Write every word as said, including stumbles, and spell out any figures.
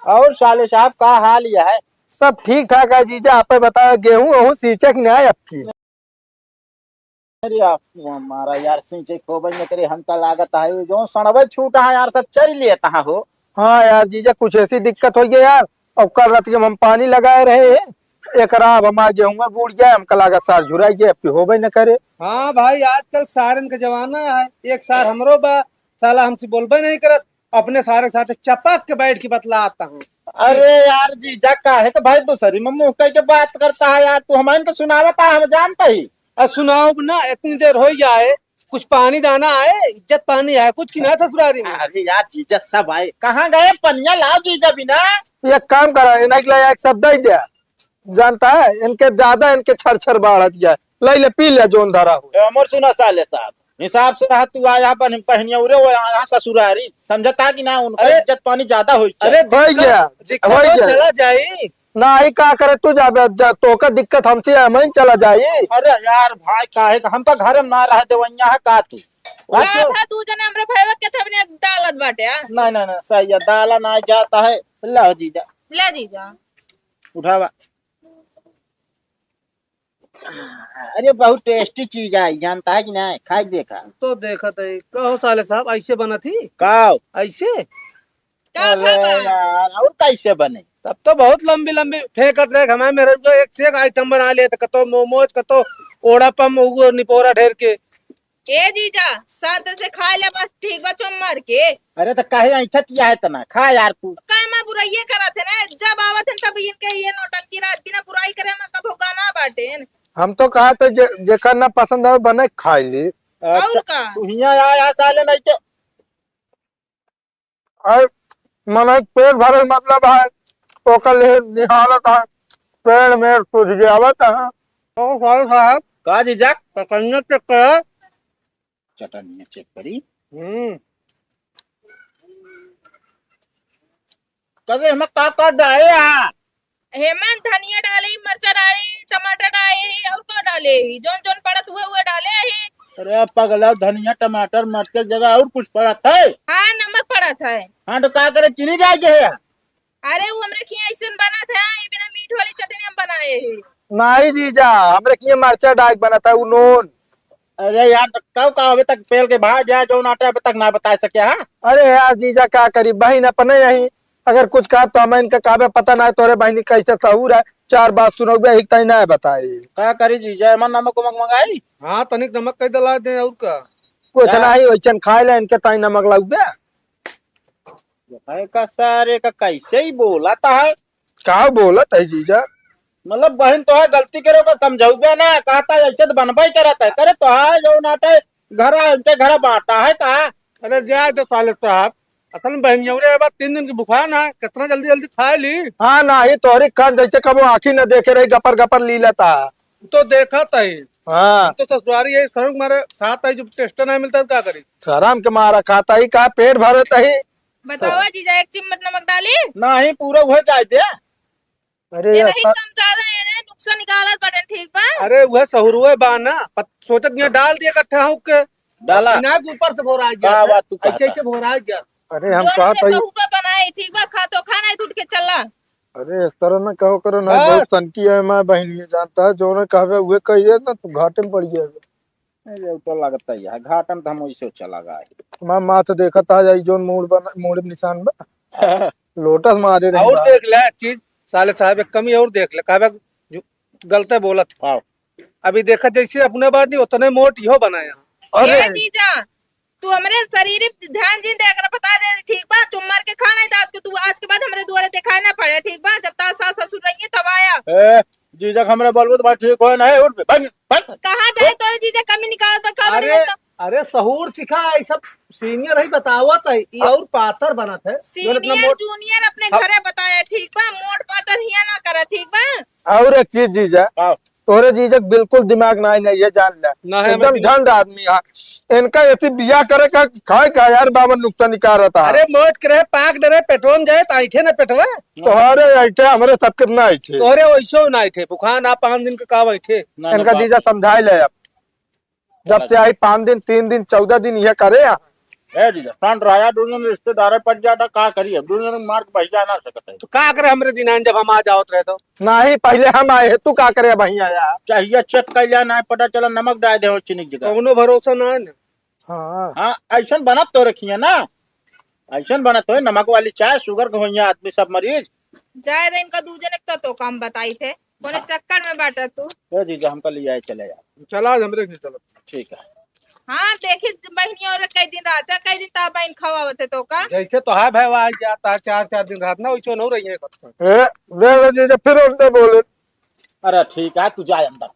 और साले साहब का हाल यह है? सब ठीक ठाक है जीजा, आप बताओ, गेहूं वहूं सींचे कि नहीं आपकी? अरे आप हमारा यार सींचे को बंद करे, हमका लागत है ये जो सड़वे छूटा है यार, सब चरी लेता है हो। हाँ यार जीजा, कुछ ऐसी दिक्कत हो गई यार, और कल रात के हम पानी लगाए रहे हैं, एकरा अब हमारे गेहूं में बूड़ गया, हमका लागत सार झुराई गया, अब की होबे न करे। हाँ भाई, आजकल सारन का जमाना है, एक सार हमरो बा, साला हमसे बोलबे नहीं करत, अपने सारे के साथ चपक के बैठ के बतलाता हूँ। अरे यार जीजा, काहे के भाई दूसरी में मुंह कह के बात करता है यार, तू हमारे तो सुनावता है, हम जानता ही। अरे सुनाओ ना, इतनी देर हो जाए, कुछ पानी दाना आए, इज्जत पानी है कुछ कि ना ससुरारी में? अरे यार जीजा सब आए, कहाँ गए पनिया, लाओ जीजा बिना। एक काम करा, इन्हें के लिए एक शब्द ही दिया, जानता है इनके ज्यादा, इनके छर छर बाढ़त गया, ले ले पी ले जोन धरा हो। ए, अमर सुना साले साहब, हिसाब से रहा तू, आया बन पहनिया उरे वो यहाँ ससुरारी, समझता कि ना, उनका अरे, इज्जत पानी ज्यादा होई अरे, दिक्कत, होई गया, दिक्कत होई हो गया। चला जाई। ना ही का करे तू जाबे, जा, तोका दिक्कत हमसे है, हम ही चला जाई। अरे यार भाई, काहे का हमका घर में ना रह देवैया है का तू? का अच्छा। था तू जने हमरे भैया के थे अपने डालत बाटे, आ? नहीं, नहीं, नहीं, सही है, डाला ना जाता है। लाओ जीजा। ले जीजा। उठावा। अरे बहुत टेस्टी चीज आई, जानता है कि नहीं? खाई देखा। तो देखत है, कहो साले साहब, ऐसे बनत ही? काव? ऐसे? का अरे भवा? यार, और कैसे बने? तब तो बहुत लंबी लंबी फेंकत रहे, हमारे मेरे जो एक से एक आइटम बना लेते, कतो मोमोज, कतो ओड़ापम, उगो निपोरा ढेर के। ए जीजा, साथ से खा ले बस, ठीक बा, चुम मार के। अरे तो काहे ऐंठत किया है तना? खा यार तू। काहे माँ बुराइये करत है ना, जब आवत है तब इनके ये नौटंकी रात बिना बुराई करे माँ कभो गाना बाटे। हम तो कहा तो जे, जेकर ना पसंद आवे बने खाई ली। अच्छा, और का? तू हियाँ आ, आ साले नहीं तो। अरे, मने पेट भरे मतलब है, ओकर लिए निहारत है, पेड़ में सूझ गया आवत है। ओ साहब, साहब। का जीजा? चटनिया चेक करा। चटनिया चेक करी। हम्म। कदे हमें का का डाले आ? हेमंत, धनिया डाले, मरचा डाले, टमाटर डाले ही, और का डाले ही? जौन जौन पड़त हुए, हुए डाले ही। अरे पगला, धनिया, टमाटर, मरचा के जगह और कुछ पड़त है? हाँ, नमक पड़त है। हाँ, तो का करे, चीनी डाल दे है? अरे, वो हमरे खिया ऐसन बनत है, ये बिना मीठ वाली चटनी हम बनाए ही। नहीं जीजा, हमरे खिया मरचा डाल के बनत है, वो नून। अरे यार, तो कब का अबे तक पेल के बाहर जाए, जौन आटा अबे तक ना बता सके, हाँ? अरे यार जीजा, का करी, बहिन अपने यही, अगर कुछ कहा तो हम इनका कहबे, पता ना है तोरे बहिनी कैसे सहूर है, चार बात सुनौबे, एक ताई ना बताई। का करी जीजा, एमन नमक उमक मंगाई? हाँ, तनिक नमक कई डला दे, और का? कुछ हाँ। नहीं, वैसन खाए ले, इनके ताई नमक लाउबे। भाई का सारे का कैसे ही बोलत है? का बोलत है जीजा? मतलब बहिन तो है गलती करे का समझौबे ना, कहता है ऐसे तो बनबे करत है। करे तो है जो नाटे घरा, इनके घरा बांटा है का? अरे जाए दे साले साहब, असल में बहनियौरे है बा, तीन दिन की बुखार ना, कितना जल्दी जल्दी खाए ली। हाँ ना, ये तोहरी कान जैसे कबो आँखी न देखे रही, गपर गपर ली लेता है। तो देखत है। हाँ। तो ससुरारी यही शर्म मारे खात है, जब टेस्ट नहीं मिलता तो क्या करी? शर्म के मारा खाता ही का, पेट भरत ही। बतावा जीजा, एक चिम्मट नमक डाली? नहीं, पूरा वह जाए दे। अरे ये नहीं, ऐसा कम ज्यादा ये नहीं, नुक्सा निकालत बाटेन, ठीक बा? अरे वह सहुरुए बा ना, पत-, सोचत ये डाल दिया इकट्ठा हुक के। डाला। ना ऊपर से भोरा जा। का बात तू ऐसे कहता? ऐसे भोरा जा। अरे हम जौन कहत के हई। सहुरा बनाए, ठीक बा, खा तो खा, नहीं तो उठ के चला। अरे इस तरह न कहो करो ना, बस। बहुत सनकी है मैं बहन, ये जानता है, जो न कहबे उहे कहिए ना, तू घाटे में पड़ गया। अरे, उ तो लगता ही है, घाटन तो हम वैसे चला गए। हमार माथ देखत आ जाई, जोन मूड़ बना, मूड़ में निशान बा। लोटस मारे रही और बा। देख ले एक चीज, साले साहब, एक कमी और देख ले, कहबे जो गलते बोलत। हाँ। अभी देखा जैसे अपने बात नहीं, उतने मोट इहो बनाया। अरे। ए जीजा, तू हमरे शरीर पे ध्यान जिन दे, अगर बता दे, ठीक बा, चुम्मार के खा नहीं था आज को, तू आज के बाद हमरे दुआरे दिखाई ना पड़े, ठीक बा, जब तार सास ससुर रहिए तब आया। ए, जीजा के हमरे बोलबो तो भाई ठीक होए ना, उठ बे, भाग, भाग। कहाँ जाए तोरे जीजा कमी निकालत बा, खा अरे, बढ़िया तो। अरे सहूर सिखा, ई सब सीनियर ही बतावत है, ई आ- और पातर बनत है। सीनियर, जूनियर अपने हाँ। घरे बताया, ठीक बा, मोट पातर हिया ना करा, ठीक बा। और एक चीज जीजा, हाँ। तोरे जीजा के बिल्कुल दिमाग ना है, ये जान ले। ना है, एकदम मैं झंड आदमी है। इनका ऐसी बियाह करे का, खाए का यार, बावन नुकसान निकाल रहता है। अरे मोट करे, पाक डरे, पेटवा में जाए, तो ऐठे ना पेटवा। तोहरे ऐठे, हमरे सब कितना ऐठे। तोहरे वैसो ना ऐठे, बुखार ना पाँच दिन के का ऐठे। ना, ना, इनका बाप जीजा रे। समझाए ले अब। जब चला से आई पाँच दिन, तीन दिन, चौदह दिन ये करे, ए जीजा, ठंड रहा, दो जन रिश्तेदार पड़ जाता, का करिए? अब दो जन मार के बहिया ना सकत है। तो का करे हमरे दिनान, जब हम आ जावत रहे तो? नहीं, पहले हम आए हैं, तू का करे बहिया आया? चाहिए चेक कर लिया, ना पता चला नमक डाल दे हो चीनी की जगह। कौनो भरोसा ना है ना। हाँ। हाँ, ऐसन बनत तो रखिए ना, ऐसन बनत हो नमक वाली चाय, शुगर के होइया आदमी सब मरीज। जाए दे इनका दू जने के तो, तो काम बताई थे, कोने हाँ। चक्कर में बाटा तू। ए जीजा, हमका ले आए चले यार। चला, आज हमरे घर चलो। ठीक है। हाँ, देखी बहिनी और कई दिन रहत है, कई दिन ता बहिन खवावत है तो का? जैसे तो है भाई, आज जाता है चार चार दिन रहत ना, वैसे न रही है। ए, दे दे जीजा, फिर उल्टा बोले। अरे ठीक है, तू जा अंदर।